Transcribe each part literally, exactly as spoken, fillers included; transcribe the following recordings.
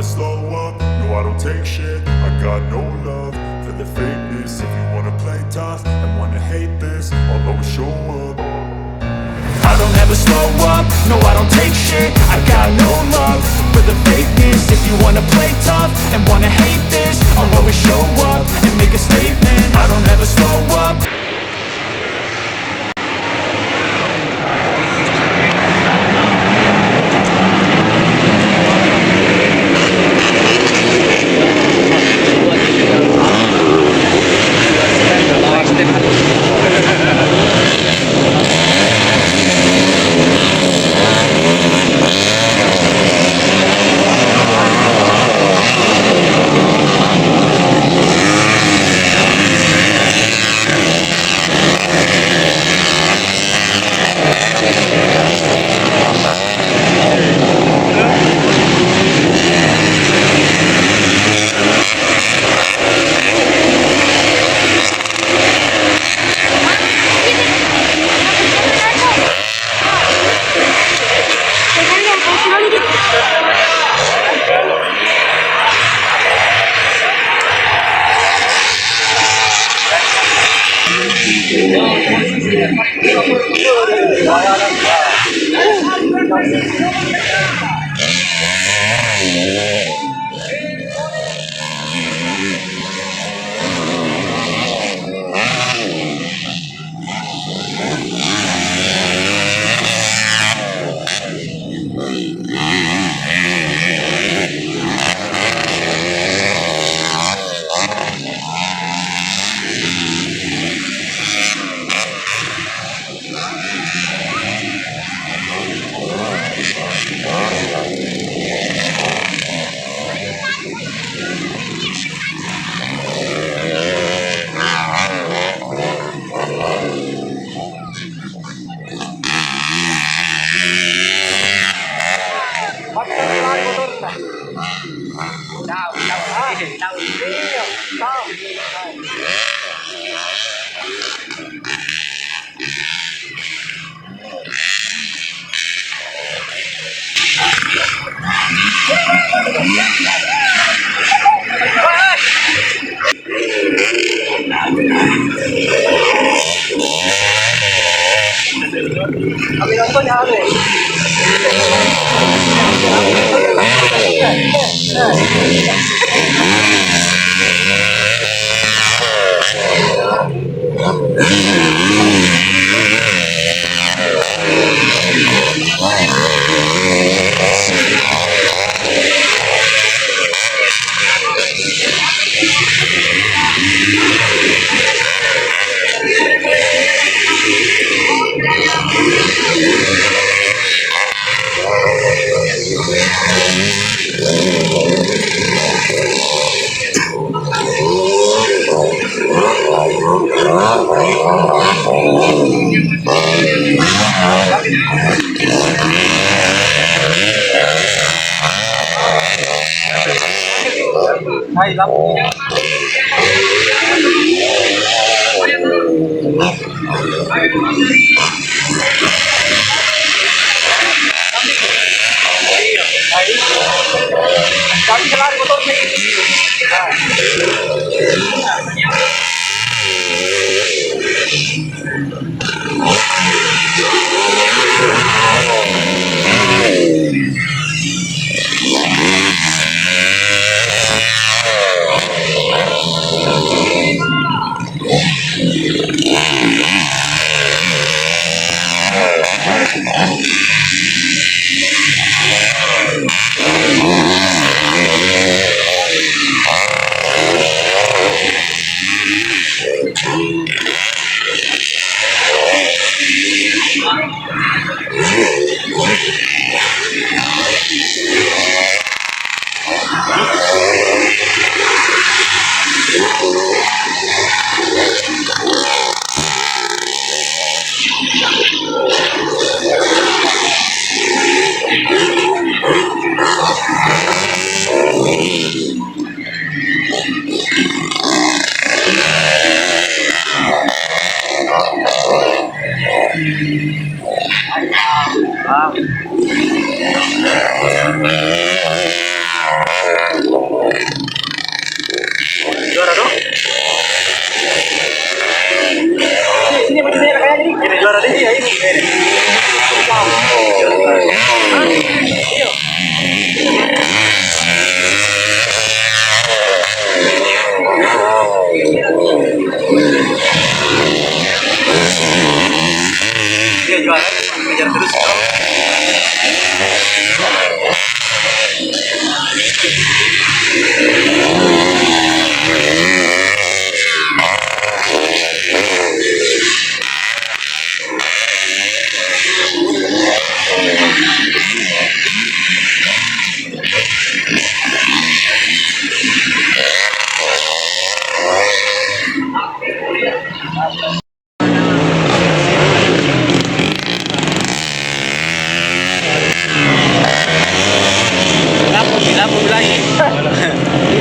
Slow up, no, I don't take shit. I got no love for the fakeness. If you wanna play tough and wanna hate this, I'll always show up. I don't ever slow up, no, I don't take shit. I got no love for the fakeness. If you wanna play tough and wanna hate this, I'll always show up and make a statement. I don't ever slow up.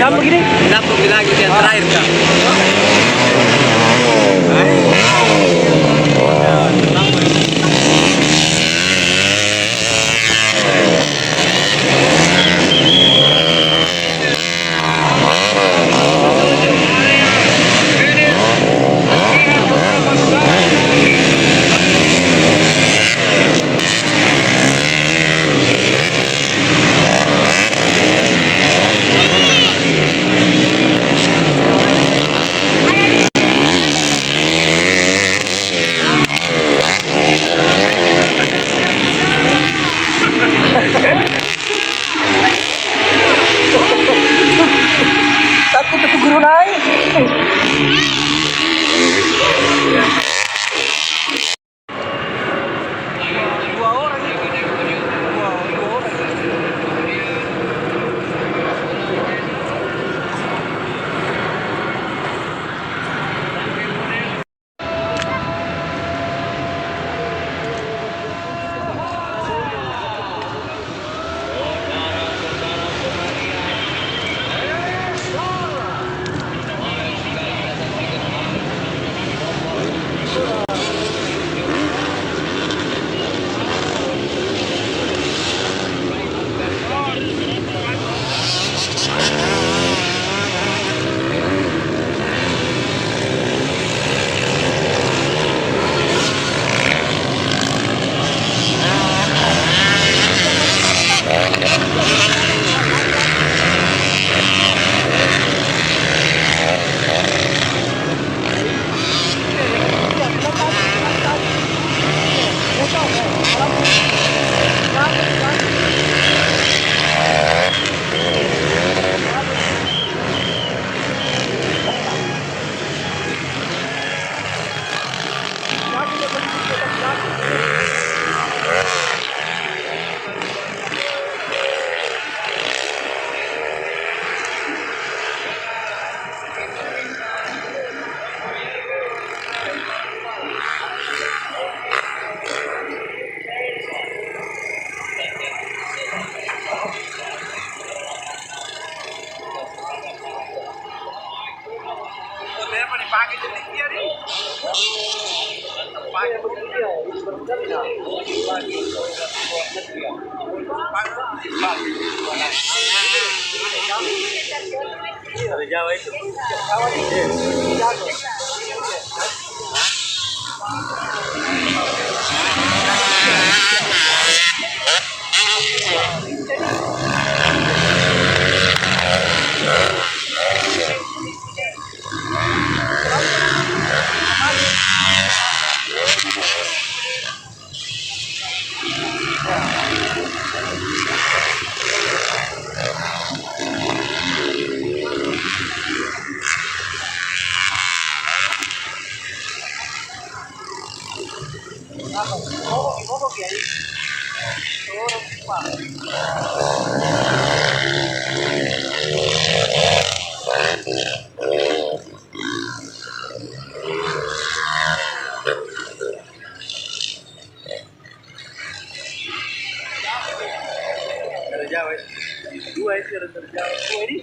Apa gini? Kenapa bilang yang terakhir, Kak? Takut itu guru naik. Dua orang itu. Dua, dua orang. Dari Jawa itu. Dari Jawa, ya. Dua itu dari Jawa. Dua ini.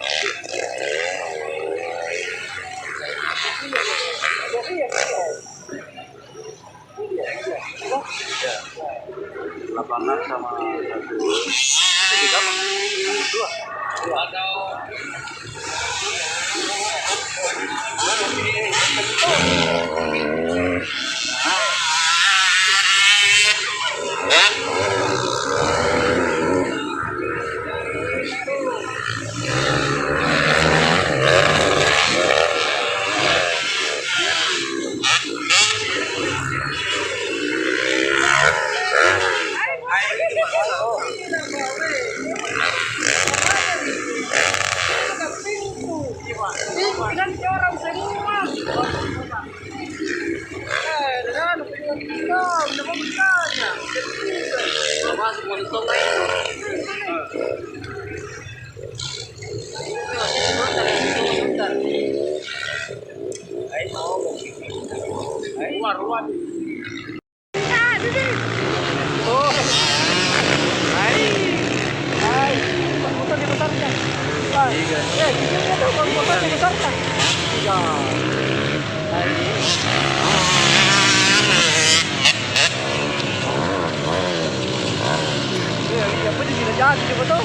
Lapangan sama satu. Itu di kamar. Dua. Dua. Eh, di sini ada bang-bang besarnya. Iya. Iya, iya, apa jadi jadi coba tuh?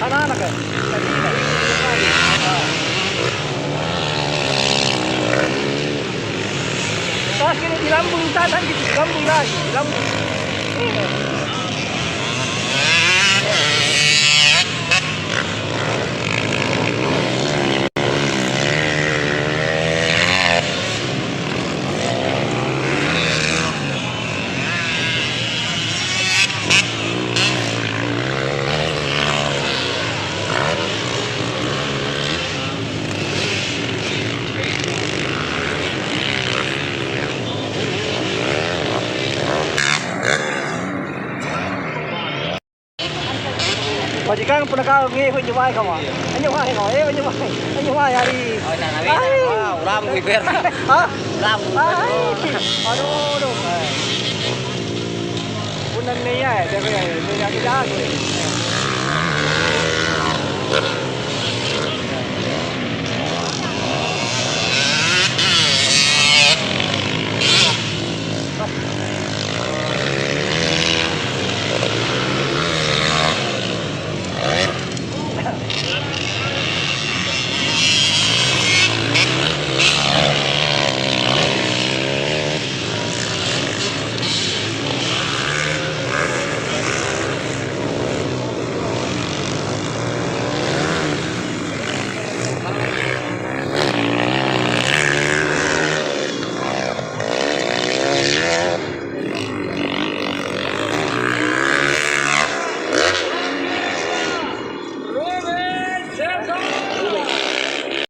Anak-anak, eh? Tadina. Pas ini di lambung, tatang gitu, di lambung lagi, di lambung. Iya. Majikangang punna kau ngehe anjo mae kau, ah. Anjo mae kau, eh, anjo mae. Anjo mae hari. Oh, na, na, na, ai. Wah, ulamu iber. Hah? Ulamu. Ai. Aduh, aduh. Punna nia, eh, jaga, eh, nia jago, eh.